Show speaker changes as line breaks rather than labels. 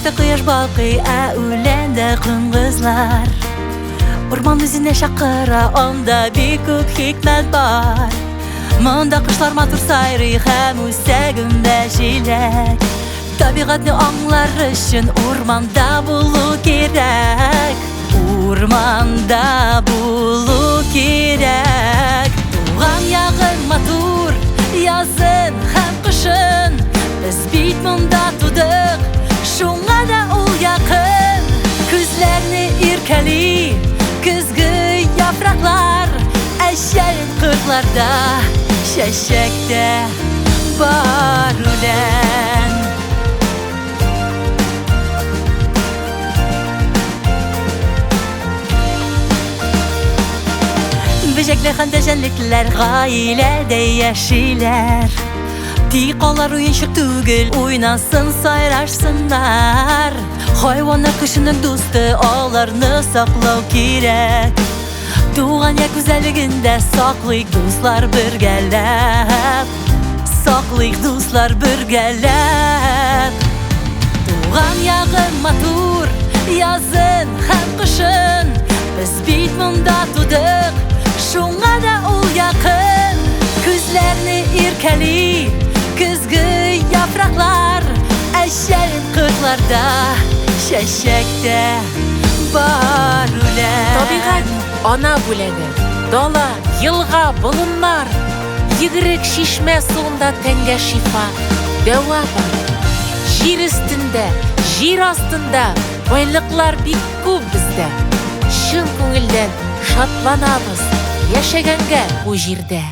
Күктә кояш балкый, ә үләндә коңгызлар. Урман үзенә чакыра, анда бик күп хикмәт бар. Монда кошлар матур сайрый һәм үсә гөмбә җиләк. Табигатьне аңлар өчен урманда булу кирәк. Урманда булу кирәк. Туган ягым матур, язын һәм кышын. Без бит монда тудык, шуңа да ул якын. Күзләрне иркәли көзге яфраклар, ә җәен кырларда чәчәктә бар үлән. Бөҗәкләр һәм дә җәнлекләр гаиләдә яшиләр. Тик алар уенчык түгел, уйнасын, сайрашсыннар. Хайваннар кешенең дусты, аларны саклау кирәк. Туган як гүзәллеген дә саклыйк, дуслар, бергәләп. Саклыйк, дуслар, бергәләп. Туган ягым матур, язын һәм кышын. Без бит монда тудык, шуңа да ул якын. Күзләрне иркәли көзге яфраклар, ә җәен кырларда чәчәктә бар үлән.
Табигать ана бүләге. Дала, елга, болыннар. Йөгерек чишмә суында тәнгә шифа, дәва бар. Җир өстендә, җир астында байлыклар бик күп бездә. Чын күңелдән шатланабыз яшәгәнгә бу җирдә.